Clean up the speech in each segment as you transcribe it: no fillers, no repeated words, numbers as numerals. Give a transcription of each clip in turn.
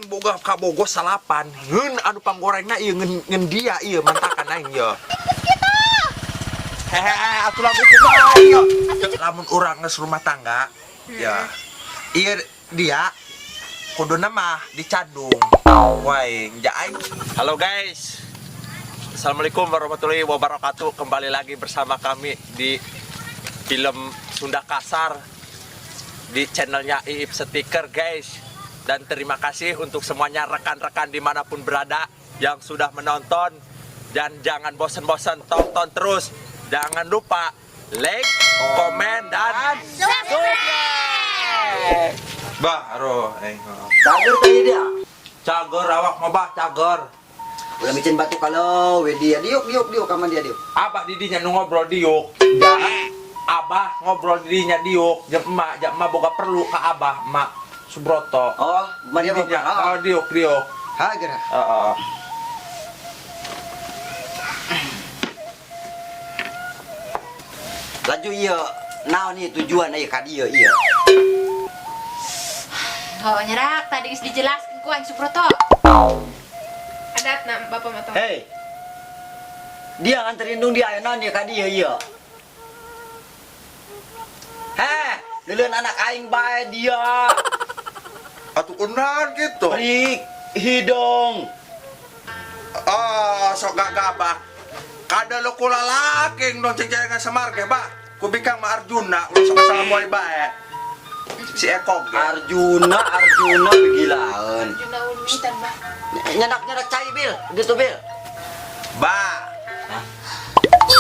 Aing boga kabogo salapan ngeun anu panggorengna ieu ngeun ngeun dia ieu mantakan aing ye. Hehehe, atuh lagu kumaha ieu? Lamun urang geus rumah tangga ya. Ieu dia kuduna mah dicadung. Waing ja aing. Halo guys. Assalamualaikum warahmatullahi wabarakatuh. Kembali lagi bersama kami di film Sunda Kasar di channelnya Iip Stiker guys. Dan terima kasih untuk semuanya rekan-rekan dimanapun berada yang sudah menonton. Dan jangan bosan-bosan tonton terus. Jangan lupa like, komen, dan subscribe. Bah, aduh, Cager tadi dia. Cager awak mah bah, cager. Ulah micin batu kalau we dia diuk diuk diuk kaman dia diuk. Abah didinya nu ngobrol diuk. Ja, abah ngobrol didinya diuk. Jeung emak, ja emak boga perlu ka abah, emak Subroto. Oh, Maria Didinya, bapak. oh, diuk diuk. Ha geura. Heeh. Laju ieu naon ieu tujuan ieu ka dieu ieu. Oh, nyerak tadi geus dijelaskeun ku aing Subroto. Adat na bapak mah tong. Hei. Dia nganterin dong dia aya naon ieu ka dieu ieu. Heh, leuleun anak aing bae dia. Atuh kunaon gitu. Perik hidung. Oh, sok gagah bah. Kada lo kula laki dong ceng ceng semar ge bah. Kubikang ma Arjuna ulah sok asal moal bae. Si Eko ge. Arjuna, Arjuna begilaan. Juna uluitan bah. Nyenak-nyenak cai bil, gitu bil. Ba. Hah?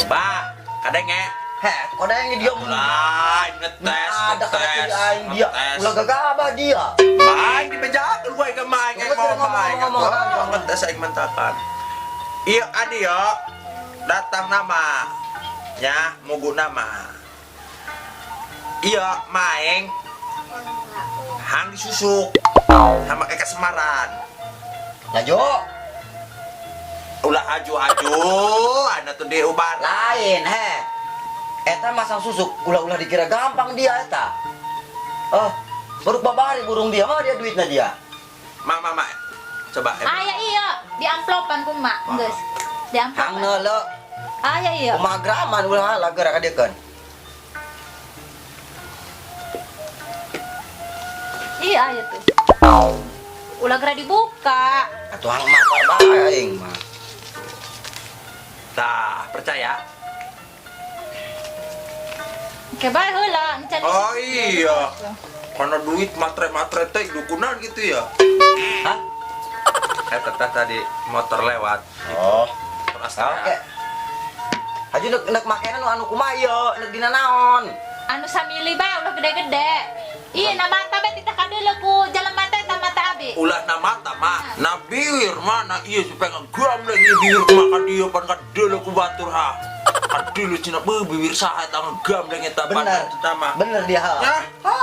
Ba, kadenge. Heh, kau yang dia Lain ngetes, ada ngetes. kata aing dia. Ngetes. Ulah gagabah dia. Main di bejakeun gue ke main Ngomong, mau ngomong, main. ngomong, ngomong. Ngetes aing mentakan. Iya adi yo. Datang nama. Ya, mugu nama. Iya, maeng hang disusuk sama kayak kesemaran. Laju. Ulah haju-haju, anda tuh diubar. Lain he. Eta masang susuk ulah-ulah dikira gampang dia eta. Oh, baru babari burung dia mah dia duitnya dia. Ma, ma, ma. Coba. Aya iya, di amplopan ku mak, geus. Di Hang amplopan. neuleu Aya iya. kumaha graman ulah lah geura ka dieu keun. Iya aya tuh. Ulah geura dibuka. Atuh hang mapar bae aing mah. Tah, percaya? Oke, bae heula, encan. Oh iya. Karena duit matre-matre teh dukunan gitu ya. Hah? Teteh tadi motor lewat. Oh, Terus oke. Haji nek nek makena nu anu kumaha ieu, nek dina naon? Anu samili bae ulah gede-gede. Iya, na mata bae titah kadeuleu ku jalan mata eta mata abi. Ulah na mata mah, na bibir mana iya supaya ngegambleng ieu bibir mah ka dieu pan kadeuleu ku batur ha. Kadeuleu cenah beuh bibir saha eta ngegambleng eta pan Bener. eta mah. Bener dia. Ya. Ha.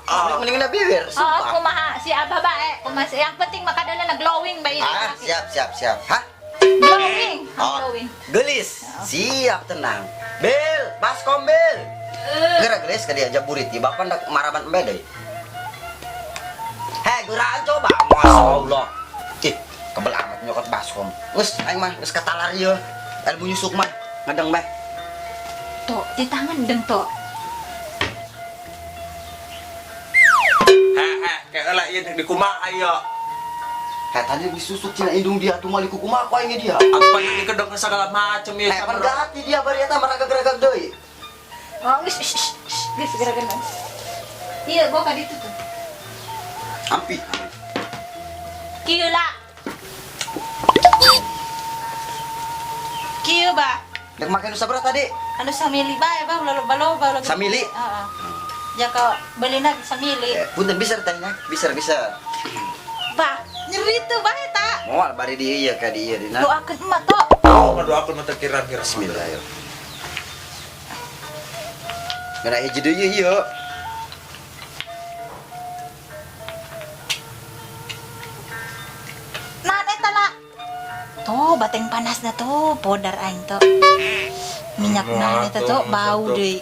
Ah. Mending mending bibir, Oh, sumpah. kumaha si abah bae, kumaha si- yang penting mah kadeuleu na glowing bae ini. Ah, siap siap siap. Hah? Glowing, Oh, glowing. gelis. Siap tenang. Bil, baskom Bil. Gerak gelis ke dia jaburit di bapak ndak maraban embe deui. Hei, geraan coba. Masya Allah. Ih, kebel amat nyokot baskom. Geus aing mah geus katalar ieu. Ilmu nyusuk mah ngedeng bae. Tuh, di tangan deng tuh. Heh, kayak heula ieu di kumaha ieu. Heh, tadi disusuk cina indung dia tuh mali kumaha ku aing dia. Apa yang dikedok segala macem ya. Eh, pan gati dia bari eta maraga-geragag deui. Oh, geus geus gerakan. Iya, gua ka ditu tuh. Ampi. Kieu lah. Kieu ba. Nek make nu sabaraha tadi? Anu samili bae ba ulah loba-loba ulah. Samili? Heeh. Jaka belina samili. Eh, punten bisa tanya, bisa bisa. Ba, nyeri tuh bae ta. Moal bari di ieu ka di ieu dina. Doakeun emak tuh. Oh, ngadoakeun mah teh kira-kira. Bismillahirrahmanirrahim. Ngena hiji deui ieu. Nah, eta lah. Tuh, bateng panasna tuh, podar aing tuh. Minyak Wah, nah eta tuh, tuh bau tuh. deui.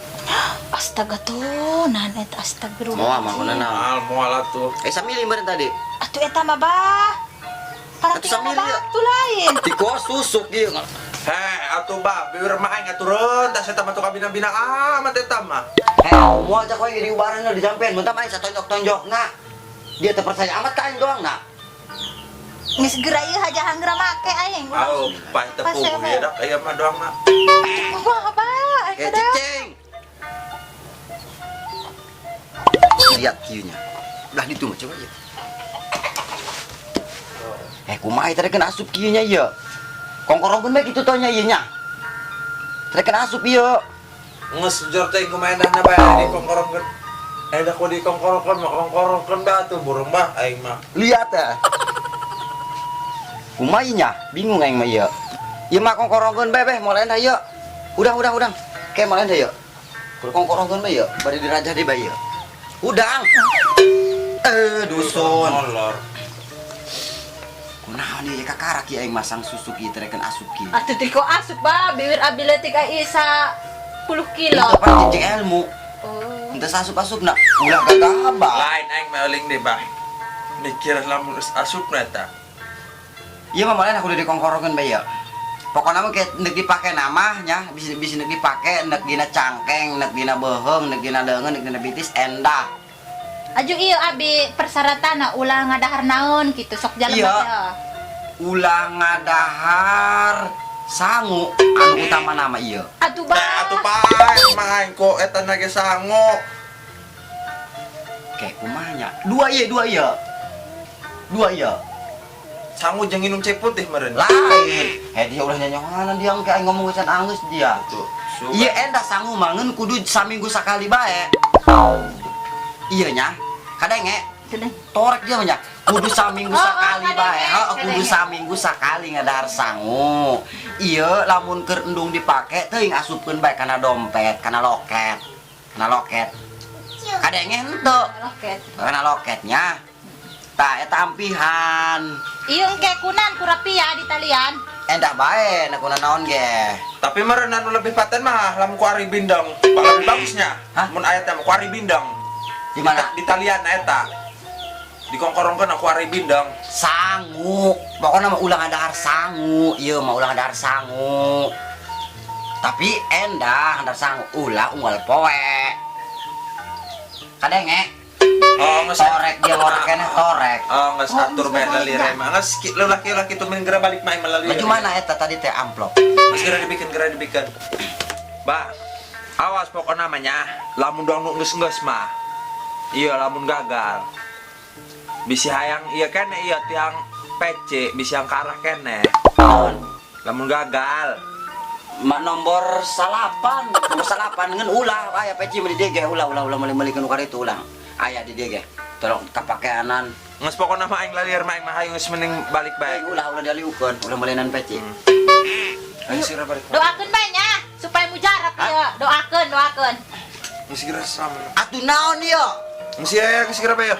Astaga tuh, nah eta astagfirullah. Moal mah kuna naon. Moal moal atuh. Eh samili meureun tadi. Atuh eta mah, Bah. Atuh Parang tinggal samilia. batu lain. Tiko susuk ieu. Heh, atuh bah, bibir mah aing atureun, tas eta mah tuh kabina-bina amat eta mah. Heh, moal cak wae diubaran dijampean, mun tah aing satonjok-tonjokna. Dia teu percaya amat ka aing doang na. Geus geura ieu haja hanggeura make aing. Au, pah teu puguh ya dak aya mah doang mah. Kumaha, Bah? Aing Eh, ada. cicing. Lihat kieunya. Belah ditu mah coba ieu. Eh, kumaha tadi kena asup kieu nya ieu. Kongkorongkeun bae kitu teh nya ieu nya. Tadi kena asup ieu. Geus jor teh kumaha endahna bae di kongkorongkeun. Eh dah ku di kongkorongkeun mah kongkorongkeun bah tuh burung bah aing mah. Lihat ya. Kumaha ieu nya? Bingung aing mah ieu. Ieu mah kongkorongkeun bae beh moal endah ieu. Udah. Ke moal endah ieu. Kudu kongkorongkeun bae ieu, bari dirajah deui bae ieu. Udang. Eh, dusun. Molor. Kunaon ieu kakarak ieu aing masang susuk ieu tereken asup kieu. Atuh tiko asup, Bah. Bibir abdi leutik ai isa 10 kilo. Itu pan cicing ilmu. Oh. Ente asup-asupna ulah gagabah. Lain aing mah euling deh bah. Mikir lamun geus asupna eta. Ieu mah malen aku udah dikongkorongkeun bae ya. Pokokna mah kayak nek dipake nama nya, bisa bisa nek dipake nek dina cangkeng, nek dina beuheung, nek dina leungeun, nek dina bitis endah. Aju ieu abi persyaratanna ulah ngadahar naon kitu sok jalan Iya. teh. Ulah ngadahar sangu anu utama nama ieu. Atuh bah. Nah, atuh bae mah aing kok eta na ge sangu. Kayak kumaha nya? Dua ieu, dua ieu. Dua ieu. Sangu jeung minum cai putih meureun. Lain. Eh dia ulah nyanyohanan dia engke aing ngomong can anggeus dia. Tuh, Iya endah sangu mangeun kudu saminggu sakali bae. Iya nya. Kadenge torek dia mah nya. Kudu saminggu Oh, oh, sakali kadenge, bae. Heeh, kudu kadenge. saminggu sakali ngadahar sangu. Iya lamun keur endung dipake teuing asupkeun bae kana dompet, kana loket. Kana loket. Kadenge henteu. Loket. Kana loketnya. Tah eta ampihan. Ieu engke kunan kurapia di talian. Endah bae na kuna naon ge. Tapi meureun anu lebih paten mah lamun ku ari bindeng. Pak lebih bagusnya. Hah? Mun aya teh mah ku ari bindeng. Di mana? Di talian eta. Dikongkorongkeun ku ari bindeng. Sangu. Pokoknya mah ulah ngadahar sangu. Ieu mah ulah ngadahar sangu. Tapi endah ngadahar sangu ulah unggal poe. Kadenge Oh, geus torek dia ngorek keneh torek. Oh, geus Oh, atur geus bae balik lalire dah. mah. Geus leulah kieu lah kitu mending geura balik mah aing mah lalire. Baju mana eta tadi teh amplop? Geus geura dibikin, geura dibikin. Bah, awas pokokna mah nya. Lamun doang nu geus-geus mah. Iya, lamun gagal. Bisi hayang iya kene iya tiang PC, bisi yang ke arah kene. Naon? Lamun gagal. Mak nomor salapan, nomor salapan ngan ulah aya peci mah di dieu ge ulah ulah ulah meuli-meulikeun nu itu ulah. Aya di dieu ge. Tolong kapakeanan. Geus pokokna mah aing lalir mah aing mah hayu geus mending balik bae. Aing ulah ulah dialiukeun, ulah meulinan peci. Ayo segera balik. Doakeun bae nya supaya mujarab ieu. Doakeun, doakeun. Geus segera sama. Atuh naon ieu? Geus ya, geus segera bae ya.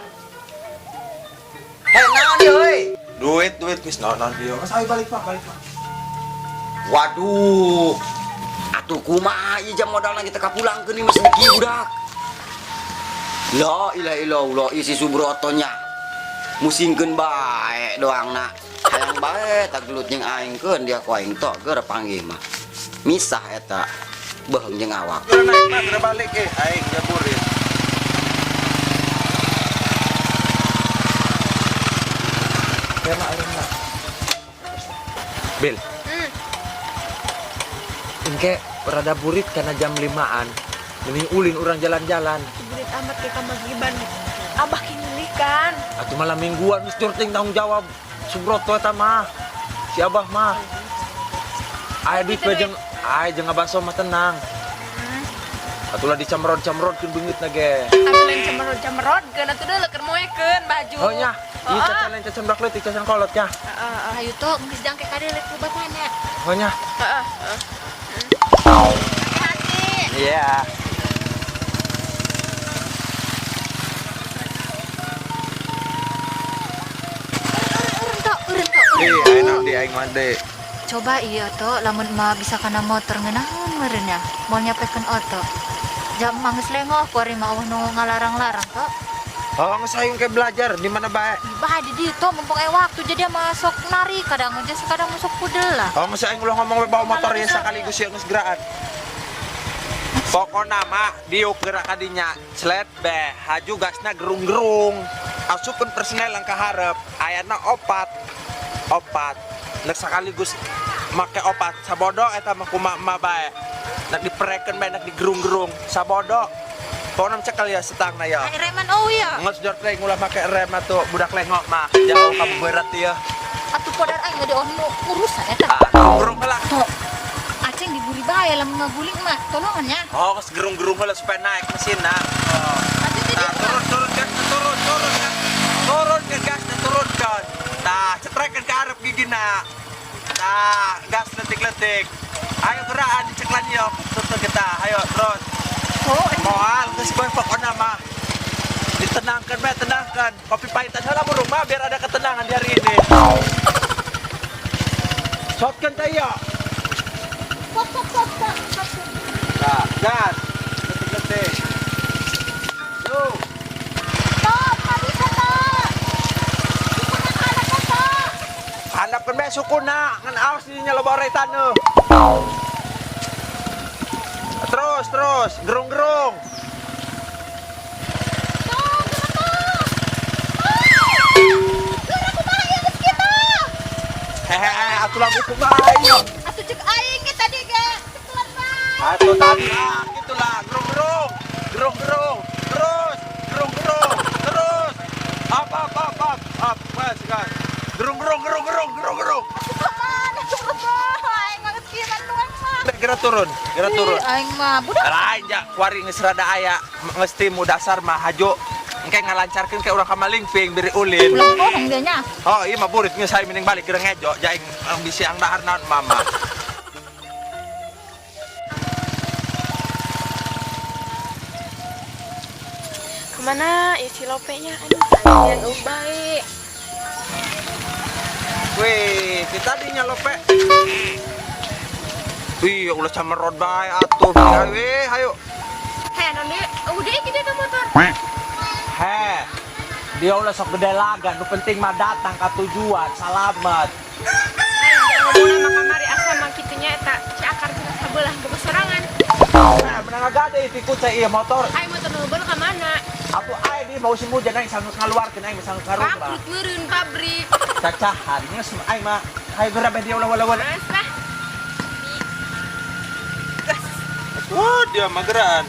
Hei naon ieu euy? Duit, duit geus naon naon ieu. Geus ayo balik Pak, balik Pak. Waduh. Atuh kumaha ieu jam modalna kita kapulangkeun ieu mah sedikit budak. La ilaha illallah isi Subroto nya. Musingkeun bae doangna. Hayang bae tagelut jeung aing keun dia ku aing tok geur panggih mah. Misah eta beuheung jeung awak. Geura naik mah, geura balik eh aing jaburin. Kena aing mah. Bil. Engke rada burit karena jam 5-an. Mending ulin orang jalan-jalan. Burit amat kayak kamagiban. Abah kinilikan. Atau malam mingguan mesti ting tanggung jawab Subroto eta mah. Si Abah mah. Aya duit bae jeung aya jeung Abah mah tenang. Atulah dicamrod-camrodkeun beungeutna ge. Atuh lain camerot-camerot keun atuh deuleu keur moekeun baju. Oh nya, ieu cacan lain cacan brak leutik cacan kolot nya. Heeh. Ayo tuh geus jangke ka dieu ku batana. Oh nya. Heeh. Heeh. Hati-hati. Iya. Eureun tok, eureun tok. Iya, enak di aing mah de. Coba iya toh, lamun mah bisa kana motor ngeunaheun meureun nya. Moal nyapekeun oto. Jam mah geus lengoh ku ari mah eueuh nu ngalarang-larang toh. Oh, geus aing kayak belajar di mana bae? Bah di ditu mumpung waktu jadi masuk nari kadang aja kadang masuk pudel lah. Oh, geus aing ulah ngomong we bawa motor ya sekaligus ya geus gerakan. Pokona mah diuk gerak kadinya slet be haju gasna gerung-gerung. Asupkeun persnel ka hareup ayana opat. Opat. Nek sekaligus make opat sabodo eta mah kumaha mah bae. Nek diperekeun bae nek digerung-gerung sabodo. Pokona cekel ya setangna ya. Ai reman oh iya. Nges jor teh ulah make rem atuh budak lengok mah jauh kamu berat ya. Atuh podar aing gede oh nu urusan eta. Ah, gerung heula. Tuh. Aceng diburi bae lamun ngaguling mah tolongan ya. Oh, geus gerung-gerung heula supaya naik mesinna. Oh. Atuh tadi Nah, turun turun gas, turun turun gas. Turun ke gas, turunkan. Nah, cetrekeun ke hareup gigina. Nah, gas letik-letik. Ayo gerakan diceklan yo, tutup kita. Ayo terus. Oh, Moal geus bae pokona mah. Ditenangkan bae, tenangkan. Kopi pahitan heula burung mah biar ada ketenangan di hari ini. Shotgun teh ya. Sok sok sok sok sok. Nah, gas. Letik-letik. Tuh. Tok, nggak bisa tok. Bisa anak tok. Handapkeun bae sukuna, ngan aos dinya loba oray taneuh. Terus, terus, gerung-gerung. Tok, gerak tok. Gerak kumaha ieu geus kitu? Hehehe, atuh lagu kumaha ieu? Atuh cek aing ge tadi ge. Cekelan bae. Atuh tadi ah, gitulah, gerung-gerung. Gerung-gerung. Terus, gerung-gerung. Terus. Up, up, up, up, up. Gas, gas. Gerung-gerung, gerung-gerung, gerung-gerung. Atuh kemana tuh aing mah geus kieu nuang mah. Gerak turun, gerak turun. Ih, aing mah budak. Lain ja, kuari geus rada aya, geus timu dasar mah hajo. Engke ngalancarkeun ke urang ka malingping beri ulin. Ulah bohong dia nya. Oh iya mah burit geus saya mending balik gereng ngejo jaing ang bisi ang dahar naon mama. Kemana ya si Lope-nya? Aduh, kalian oh baik. Wih, kita dinya Lope. Wih, ulah camerot bae atuh. Wih, hayu. Hei, non udah kita tuh motor. He, dia ulah sok gede lagan, nu penting mah datang ke tujuan, salamet. Ayo, jangan ngomong sama kamari asa mah kitunya eta si akar kita sabelah boga sorangan. Nah, menang gade ikut saya iya motor. Ayo motor nu beul ka mana? Atuh aing di mau musim hujan aing sanggeus ngaluarkeun aing sanggeus ngarubah. Bangkrut meureun pabrik. Cacahan geus aing mah hayu geura bae dia ulah wala wala. Mas lah. Gas. Wah, dia mah geraan.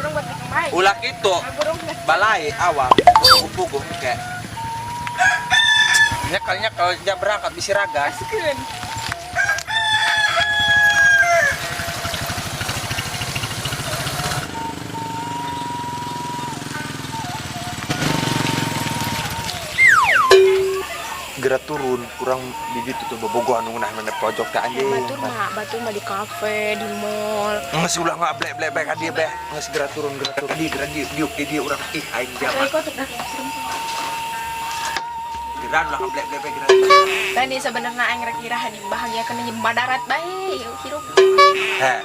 Urang buat bikin baik. Ulah kitu. Urang geus. Balai awak puguh kayak nyekel nyekel dia berangkat bisi ragas. Gaskeun. Geura turun kurang di ditu tuh bobogohan nu ngeunah mana pojok teh anjing. Batur mah di kafe, di mall. Geus ulah ngablek-blek bae ka dieu bae. Geus geura turun, geura turun di geura diuk diuk di dieu urang ih aing Tapi jaman. kok tuh dah. Geura ulah ngablek-blek bae geura. Tadi sebenarnya aing rek iraha dibahagiakeun jeung badarat bae hirup. Heh.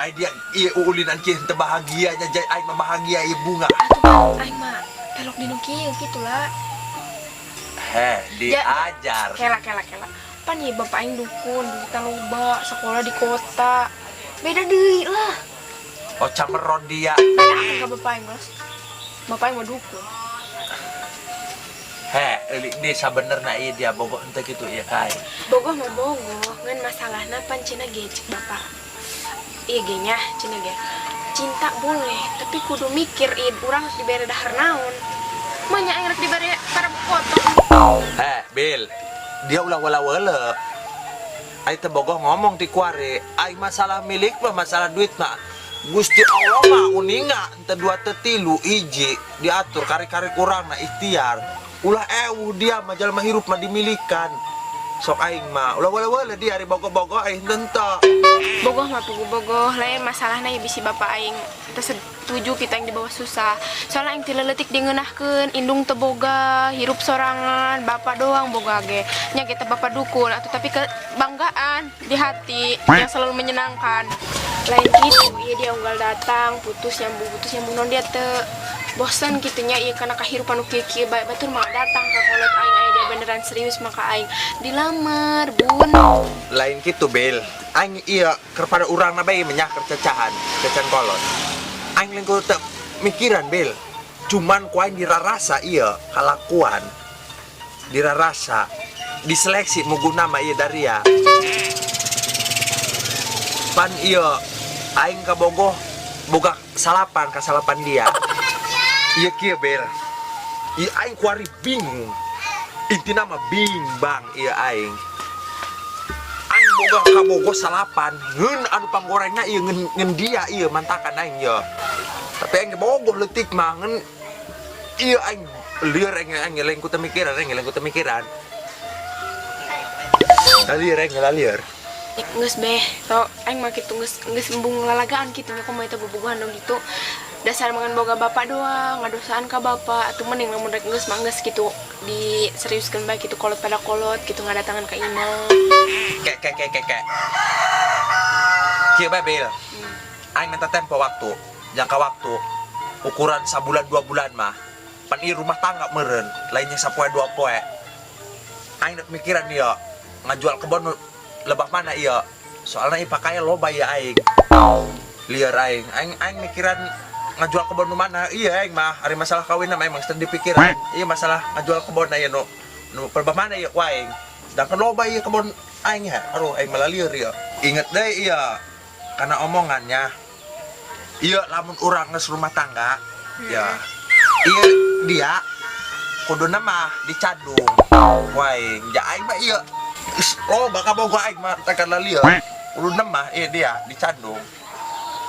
Aing dia ieu uulinan kieu teu bahagia nya jai aing mah bahagia ieu bunga. Atuh aing mah pelok dinu kieu kitu lah. Heh, diajar. Kela kela kela. Pan ieu bapak aing dukun, duitna loba, sekolah di kota. Beda deui lah. Oh cameron dia. Beda akan ka bapak aing, Mas. Bapak aing mah dukun. Heh, ini sabenerna ieu dia bogoh henteu kitu ieu kai. Bogoh mah bogoh, ngan masalahna pan cenah ge cek bapak. Iya ge nya, cenah ge. Cinta boleh, tapi kudu mikir ieu urang harus dibere dahar naon. Manya aing rek dibere para potong. Heh, Bill. Dia ulah wala-wala. Aing teh bogoh ngomong ti kuari, aing masalah milik mah masalah duit mah. Gusti Allah mah uninga henteu dua teu tilu hiji diatur kari-kari kurang na ikhtiar. Ulah ewuh dia mah jalma hirup mah dimilikan. Sok aing mah ulah wala-wala dia ari bogoh-bogoh aing henteu. Bogoh mah pugu bogoh, lain masalahna ya bisi bapak aing teu setuju kita yang dibawa susah. Soalnya aing ti leutik dingeunahkeun, indung teu boga, hirup sorangan, bapak doang boga ge. Nya kita bapak dukun atuh tapi kebanggaan di hati yang selalu menyenangkan. Lain gitu, iya dia unggal datang, putus nyambung non dia teu Bosan kitu nya ieu kana kahirupan nu kieu-kieu bae. Batur mah datang ka kolot aing, aya dia beneran serius maka aing dilamar, Bun. Lain gitu, Bel. Aing iya kepada urang na bae menyah keur cacahan, cacahan kolot. Aing lain kudu teu mikiran, Bel. Cuman ku aing dirarasa iya kalakuan. Dirarasa diseleksi muguna mah iya daria. Pan iya aing kabogoh boga salapan ka salapan dia. Iya kieu, Bel. Iya aing kuari bingung. Intina mah bimbang iya aing. Aing boga kabogoh salapan, ngeun anu panggorengna ieu ngeun ngeun dia ieu mantakan aing ye. Tapi aing bogoh leutik mah ngeun ieu aing lieur, aing aing lain ku teu mikiran, aing lain ku teu mikiran. Lieur aing lieur. Geus beh, to aing mah kitu geus geus embung lalagaan kitu nya, kumaha eta bobogohan dong gitu. Dasar mangan boga bapak doang, ngadosaan ka bapak, atuh mending lamun rek geus mah geus kitu diseriuskeun bae kitu, kolot pada kolot kitu ngadatangan ka imah. Kek kek kek kek kek. Kieu bae, Bil. Aing minta tempo waktu, jangka waktu ukuran sabulan 2 bulan mah. Pan ieu rumah tangga meureun, lainnya sapoe dua poe. Aing rek mikiran ieu ngajual kebon nu lebah mana ieu. Soalnya ieu pakaya loba ieu aing. Lieur aing, aing aing mikiran ngajual kebon nu mana. Iya aing mah ari masalah kawin mah emang sedang dipikiran. Iya masalah ngajual kebon ieu nu nu pelebah mana ieu ku aing. Sedangkan loba ieu kebon aing ya. Aduh, aing malah lieur ieu. Inget deh iya karena omongannya. Iya lamun urang geus rumah tangga ya. Iya dia kuduna mah dicadung. Ku aing ja aing mah iya. Geus loba kabogoh aing mah tekan lieur. Kuduna mah iya dia dicandung.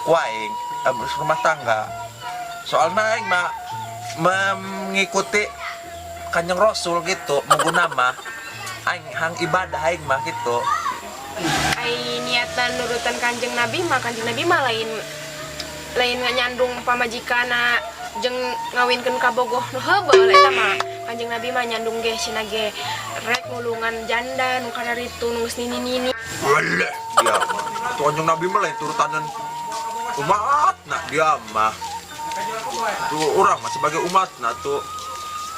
Ku aing geus rumah tangga. Soalnya aing mah mengikuti Kanjeng Rasul gitu, mengguna mah aing hang ibadah aing mah gitu. Ai niatan nurutan Kanjeng Nabi mah, Kanjeng Nabi mah lain lain nyandung pamajikana jeung ngawinkeun kabogoh nu heubeul eta mah. Kanjeng Nabi mah nyandung ge cenah ge rek nulungan janda nu kararitu nu geus nini-nini. Waleh dia mah. Tuh Kanjeng Nabi mah lain turutanan umat nah dia mah. Tuh urang mah sebagai umat nah tuh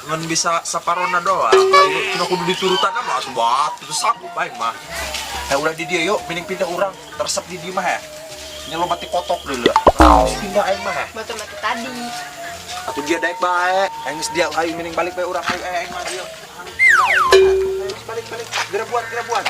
ngan bisa saparona doang. Ayo cenah kudu diturutan mah atuh bat itu sanggup aing mah. Eh udah di dia yuk, mending pindah urang, teresep di dia mah ya. Ini lo mati kotok dulu. Terus pindah aing mah ya. Batu mati tadi. Atuh dia daek bae. Aing geus dia ayo mending balik bae urang ayo aing mah yuk. Ayo balik balik. Geura buat, geura buat.